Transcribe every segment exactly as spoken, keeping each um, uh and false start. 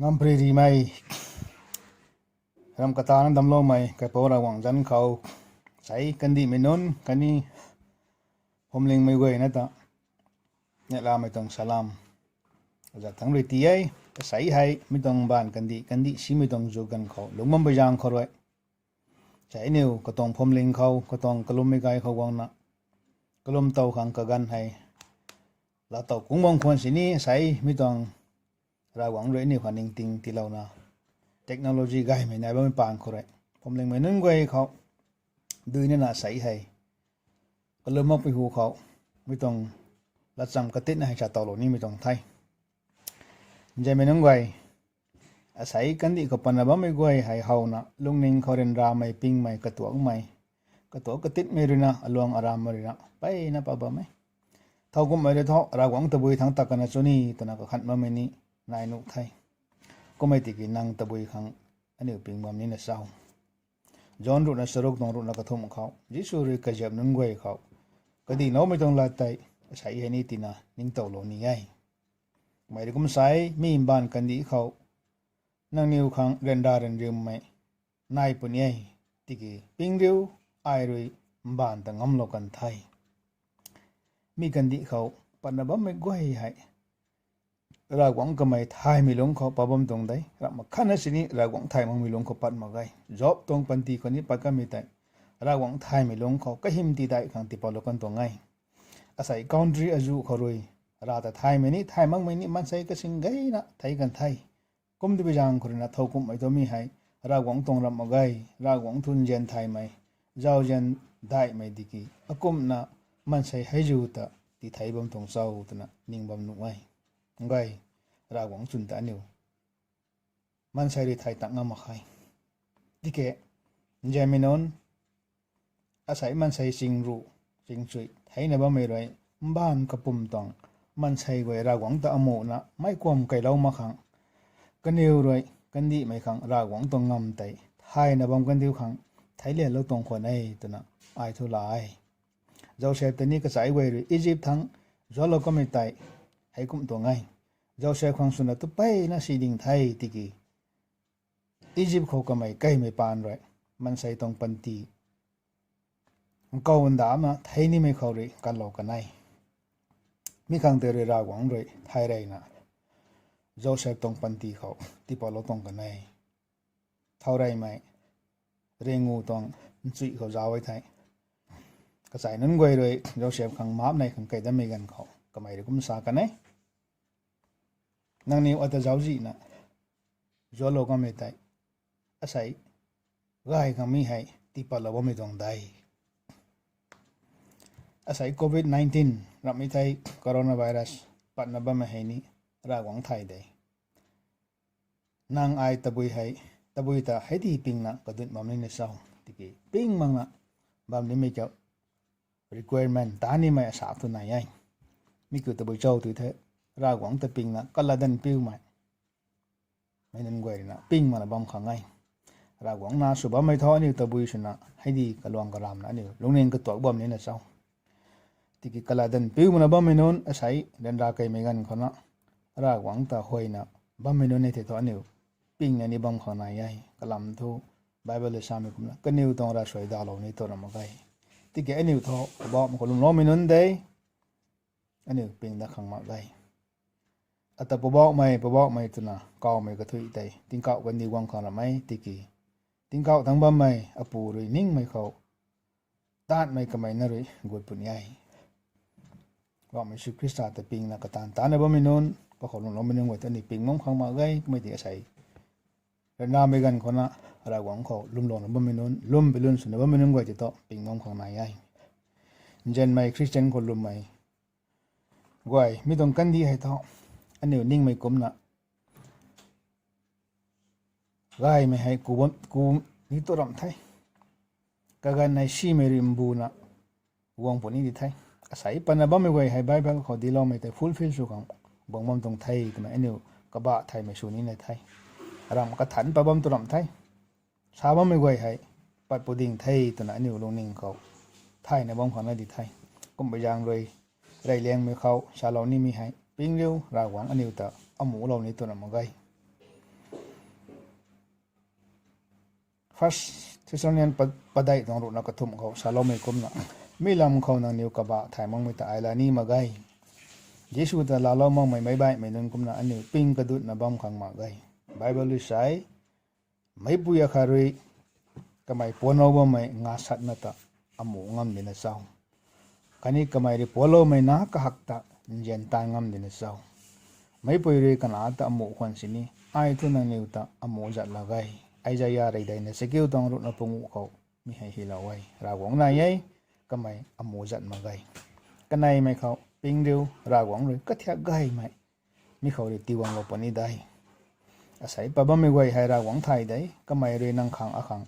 Ngamparymei, ram katana damcloumei kaipouc Ravguangc zanc khou, sei kandihmei nunc khatni phuamlingmei guayna ta neihlamei tuang salam azat thangc rui ti e. Sei hei mi tuang mbaanv kandih kandih simei tuang zu ganv khou lungc bammei zaeng khou rui, sei aniu katuang phuamling khou, katuang kalummei gay khou guangna kalum tow khang kaganv hei laatow kungc bam khwan sini, sei mi tuang Ravguangc rui aniu khang ningting tiilouna technology gaymei nai bammei paan khou rui phuamlingmei nunc guay khou duinana sei hei kalum makpui hu khou mi tuang latcham katitna hei sa towlou nimei tuang the. Nzianmei nunc guay, asei kandih khou patna bammei guay hei howna lungning khou ryanramei, pingmei, katuakmei, katuak katitmei ruina, aluang arammei ruina mpeyna pat bam e. Thowkumhmei rui thu Ravguangc tabui thangc tat kana chu ni twna kakhan bammei ni nai nuh the. Kum e tiki nang tabui khang aniu ping bam nina cho? John ruhna charuk tuang ruhna kathumh khou Jisu rui kaziap nunc guay khou kadihloumei tuang lat tei asei hei ni tina ningtowlou ni e. Kamei rui kum sa e, mi mbaanv kandih khou nangniw khang ryanra ryanriumei nai puni e, tiki ping riu, ai rui mbaanv ta ngamlou kan the. Mi kandih khou patna bammei guay hei Ravguangc kamei thaymei lungc khou pat bam tuang de. Ramh makhatna sini Ravguangc thay makmei lungc khou pat mak ge. Job tuang panty khou ni pat kanmei tei Ravguangc thaymei lungc khou kahym tidaih khang tipatlou kan tuang e. Asei country azuh khou rui Rav ta thaymei ni thay makmei ni maansei kasing gayna thei kan the. Kum tibui zaeng khou ruina thowkumhmei tu mi hei Ravguangc tuang ramh mak ge, Ravguangc thu nzian thaymei, zauzian daihmei tiki akumhna maansei hei zu ta tithei bam tuang cho twna ning bam nuh e. Ngai, Ravguangc chwn ta aniu maansei rui thay tak ngam mak khe. Tiki nzianmei nunc, asei maansei ching ruh, ching chui theina bammei rui mbaanv kapwm tuang maansei guay Ravguangc ta amuhna meic kuam keylou mak khang, kaniw rui kandihmei khang Ravguangc tuang ngam tei thayna bam kandiu khang theilianlou tuang khwan e twna ai thu la e. Joseph tei ni kachai guay rui Egypt thangc zuaclou kamei tei heikumh tuang e. Joseph khang swna tu mpeyna si ding the tiki Egypt khou kamei kaimei paan rui maansei tuang panty nkou ndamna thei nimei khou rui kanlou kan e. Mi khang tei rui Ravguangc rui thay reyna Joseph tuang panty khou tipatlou tuang kan e. Thau reymei, ringu tuang nchui khou zauc e thei, kachai nunc guay rui Joseph khang maapc nei khang kei dammei ganv khou kamei rui kum sa kan e. Nangniw ata zauczihna zuaclou kamei tei asei gay khang mi hei tipatlou bammei tuang de. Asei covid nineteen ramhmei thei, coronavirus patna bammei hei ni Ravguangc thay de. Nang ai tabui hei, tabui ta hei di pingna kadun bam nina cho? Tiki ping makna bam nimei kiu requirement ta nimei asa tu nai e. Mi kiu tabui cho tu the, Ravguangc ta pingna kalatdanv piumei mei nunc guay ruina ping makna bam khang e. Ravguangc na sw bammei thu aniu tabui swna hei di kaluang karamna aniu lungning katuak bam nina cho? Tiki kalatdanv piu makna bammei nunc asei ryanra keymei ganv khouna Ravguangc ta huayna bammei nunc e thei thu aniu pingna ni bam khang nai e. Kalam thu Bible rui samei kumna kaniw tuang ravsuai dalou ni tu ram mak ge. Tiki aniu thu Poubauhmei khou lwmloumei nunc de, aniu ping dat khang mak ge. Ata Poubauhmei, Poubauhmei twna kawmei kathuic tei tingkauh kandih guang khang ram e. Tiki tingkauh thangc bammei Apu rui ningmei khou taanhmei kamei na rui gut puni e. Poubauhmei Jisu Khrista ta pingna kataanv tana bammei nunc, kakhou lwmloumei nunc guay ta aniu ping bam khang mak ge. Kummei tiki asei ryanramei ganv khouna Ravguangc khou lwmlouna bammei nunc, lwm bilun swna bammei nunc guay tei thu ping bam khang nai e. Nzianmei Christian khou lwmmei guay, mi tuang kandih hei thu aniu ningmei kumna gaymei hei ku bam, ku ni tu ram the. Kaganv hei simei rui mbuna guang puni di the. Asei patna bammei guay hei Bible khou diloumei tei fulfill sw khang guang bam tuang the twmei aniu kabah thaymei sw nina the. Ramh kathanc pat bam tu ram the. Sa bammei guay hei pat pu ding the twna aniu lungning khou thayna bam khang na di the. Kumbei zaeng rui reyliangmei khou salou nimei hei ping riu, Ravguangc aniu ta amuhlou ni tu ram mak ge. First Thessalonian pa- padeih tuang ruhna kathumh khou saloumei kumna, mi lam khou nangniw kabah thay makmei ta ai la ni mak ge. Jisu ta laalou makmei meic baihmei nunc kumna aniw ping kadutna bam khang mak ge. Bible rui sa e, meicpui akhat rui kamei puanclou bammei ngasatna ta amuh ngam dina cho? Khatni kamei rui puancloumei na kahak ta nzian taan ngam dina cho? Meicpui rui kanac ta amuh khwan sini, ai thu nangniw ta amuh zat la ge. Isaia reideina chakiu tuang ruhna panguh khou mi hei hylou e, Ravguangc nai e, kamei amuh zat mak ge. Kaneimei khou ping riu, Ravguangc rui kathiak gaymei mi khou rui tiiguanglou puni de. Asei pat bammei guay hei Ravguangc thay de, kamei rui nang khang akhang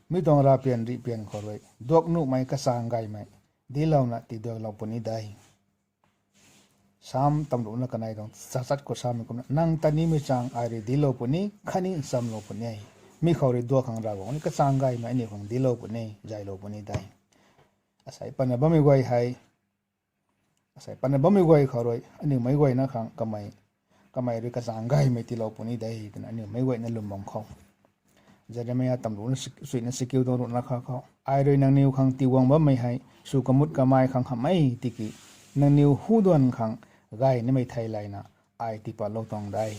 mi tuang ravpian rihpian khou rui duak nuhmei kachang gaymei dinclouna tiduaklou puni de. Sam tamruhna kanei tuang chachat khou samei kumna, nang ta nimei chang ai rui dinclou puni, khatni nchamlou puni e. Mi khou rui duak khang Ravguangc ni kachang gaymei aniw khang dinclou puni, zaylou puni de. Asei patna bammei guay hei, asei patna bammei guay khou rui aniw meic guayna khang kamei, kamei rui kachang gaymei tiilou puni de twna aniw meic guayna lwm bam khou, Jeremia tamruhna sik- suina chakiu tuang ruhna kha khou, ai rui nangniw khang tiiguang bammei hei sw kamut kamei khang hamh e, tiki nangniw hu duan khang gay nimei theilayna ai tiipatlou tuang de.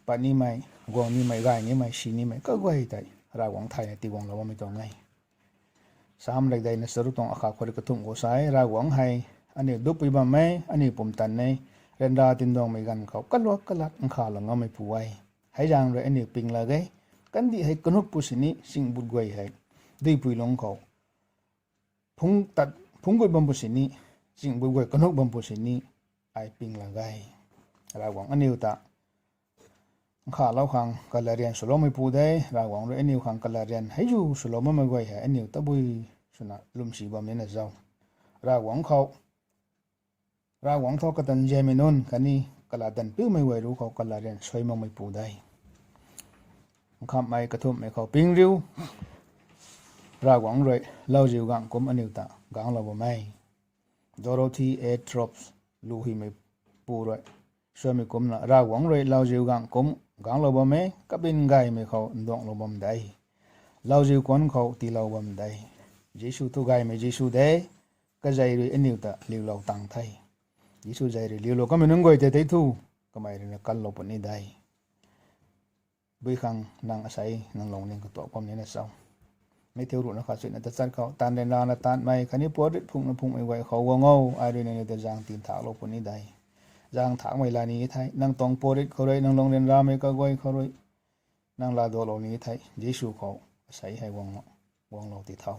Pat nimei, guang nimei, gay nimei, si nimei kaguay tei Ravguangc thayna tiiguanglou bammei tuang e. Sam reideina charuk tuang akhat khou rui kathumh khou sa e, Ravguangc hei aniu dupui bam e, aniu pumtan e, ryanra tinduangmei ganv khou kaluak kalat nkhavlou ngammeipu e. Hei zaeng rui aniu ping la ge, kandih hei kanuk pu sini, chyngbut guay hei duipui lungc khou phungc tat, phungc gut bam pu sini, chyngbut guay kanuk bam pu sini, ai ping la ge. Ravguangc aniu ta nkhavlou khang kalaryan swloumeipu de, Ravguangc rui aniu khang kalaryan hei zu swlou bammei guay hei aniu tabui swna lwmsi bam nina cho? Ravguangc khou, Ravguangc thu kata nzianmei nunc khatni kalat danv piumei guay ru khou kalaryan suai makmeipu de. Nkhamhmei kathumhmei khou ping riu, Ravguangc rui lauziu gangh kum aniu ta gangclou bam e. Dorothy A. Throps luhuimeipu rui samei kumna, Ravguangc rui lauziu gangh kum gangclou bam e, kabin gaymei khou nduanglou bam de, lauziu kuanc khou tiilou bam de. Jisu thu gaymei Jisu de, kazei rui aniu ta liulou tang the. Jisu zei rui liulou kamei nunc guay tei tei thu, kamei ruina kanlou puni de. Bui khang nang asei nang lungning katuak bam nina cho? Matthew ruhna khat suina tachat khou, taanv ryanrana taanmei khatni puatrit phungna phungmei guay khou guang o, ai rui nangniw ta zaeng tinthaklou puni de. Zaeng thakmei la ni the, nang tuang puatrit khou rui, nang lung ryanramei kaguay khou rui nang laaduaklou ni the. Jisu khou asei hei guang, guanglou ti tho.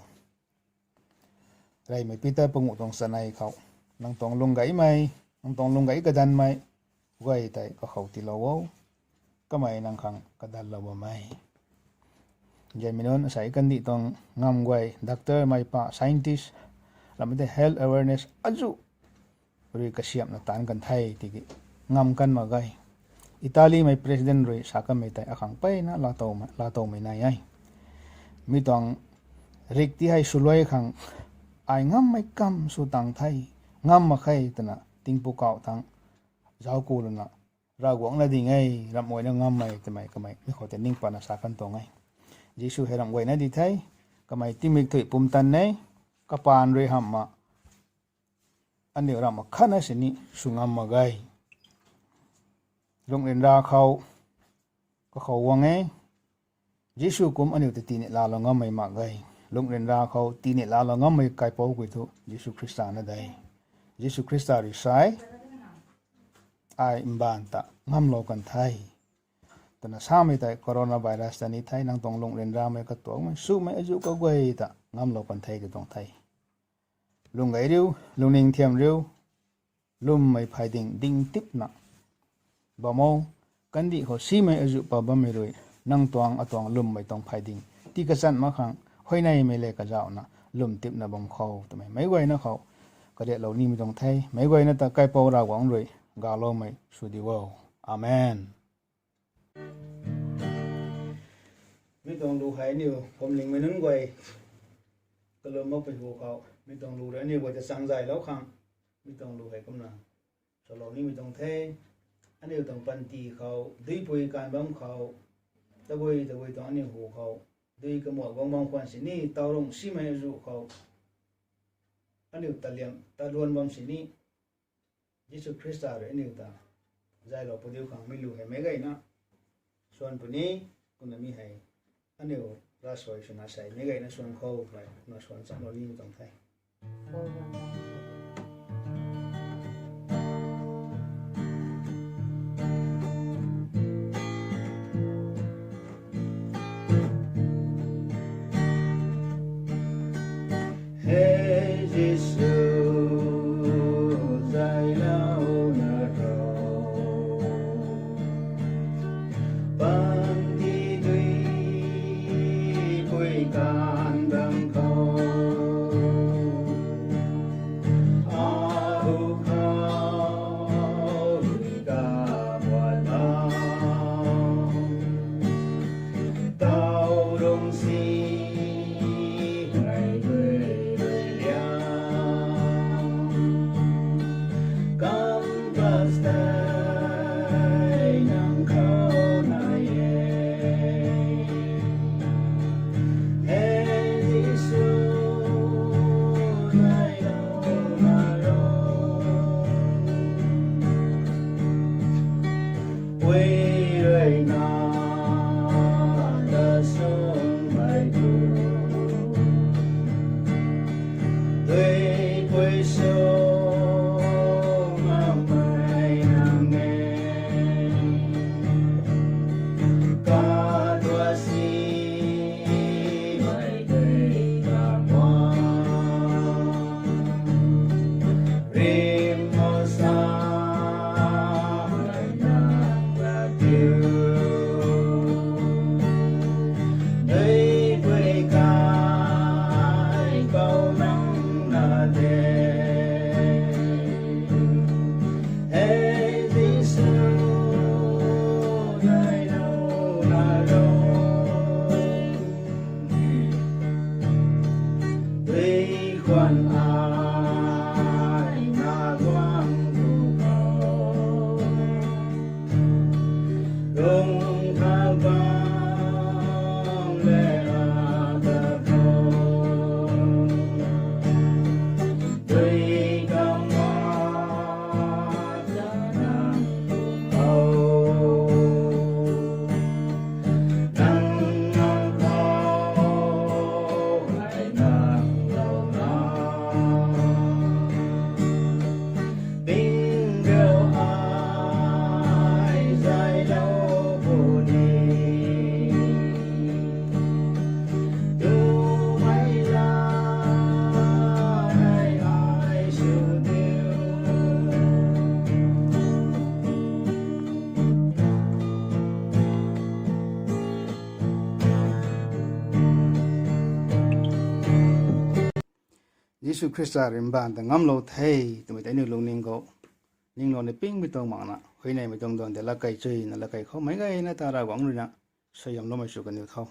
Reymei Peter panguh tuang chanei khou, nang tuang lung gaymei, nang tuang lung gay kadanmei guay tei kakhou tiilou o, kamei nang khang kadanlou bam e. Nzianmei nunc, asei kandih tuang ngam guay, doctor mei pa, scientist, ramei tei health awareness azuh rui kasiamhna taanc kan the, tiki ngam kan mak ge. Italymei president rui sa kanmei tei akhang mpeyna laatowmei, laatowmei nai e. Mi tuang rik ti hei swluai khang ai ngammei kam sw tang the, ngam mak khe twna tingpukauh thangc zauc ku luna, Ravguangc na ding e, ramh guayna ngammei twmei kamei mi khou tei ning patna sa kan tuang e. Jisu hei ramh guayna di the, kamei tingmik thuy pumtan e, kapaan rui hamhna aniu ramh mak khatna sini sw ngam mak ge. Lung ryanra khou kakhou guang e, Jisu kum aniu ta tina laalou ngammei mak ge. Lung ryanra khou tina laalou ngammei kaipouc kiu thu Jisu Khrista na de. Jisu Khrista rui sa e, ai mbaanv ta ngamlou kan the, twna samei tei coronavirus ta ni the, nang tuang lung ryanramei katuakmei, sumei azuh kaguay ta ngamlou kan the tw tuang the. Lung gay riu, lungning thiam riu, lwmmei phay ding ding tipna bam o, kandih khou simei azuh pa bammei rui, nang tuang atuang lwmmei tuang phay ding tii kachan mak khang, huayneymei le kazauhna lwm tipna bam khou twmei meic guayna khou kariatlou nimei tuang the. Meic guayna ta kaipouc Ravguangc rui galoumei sw diu o. Amen. Mi tuang lu hei aniu phuamlingmei nunc guay kalum makpui hu khou, mi tuang lu rui aniu guay ta changzaylou khang, mi tuang lu hei kumna salou nimei tuang the. Aniu tuang panty khou duipui kan bam khou tabui tabui tuang aniu hu khou, dui kamuak guang bam khwan sini, tawrung simei azuh khou, aniu taliam taluan bam sini, Jisu Khrista rui aniu ta zaylou pudiu khang mi lu hei meic gayna swan puni, kumna mi hei aniu ravsuai swna sei meic gayna swan khou, kumna swan chamlou ni tuang the. He Jisu, zaylouna ro, panty dui pui kan bang khou, ahu khou rui kaguat bam, tawrung simei gay rui liang, kam pas tei nang khou nai e. He Jisu, zaylouna ro, pui rui na ta sumei tu, dui pui sw ngammei nang e. Katuak simei tei kaguang, rim mo sa nang lat diu, dui pui kai pou nang na de. He Jisu, zaylouna ro, dui khwan ai na guang tu khou, rung thau bam le a ta khou, dui kaguat ta nang khou, nang nang khou ai nang lou na, ping riu ai zaylou puni, tumei la ai ai sw diu. Jisu Khrista rui mbaanv ta ngamlou the twmei tei aniu lungning khou ninglouna pingmei tuang makna, huayneymei tuang duan tei latkei chuyna latkei khou meic gayna ta Ravguangc ruina suaihiamloumei sw kaniw tho.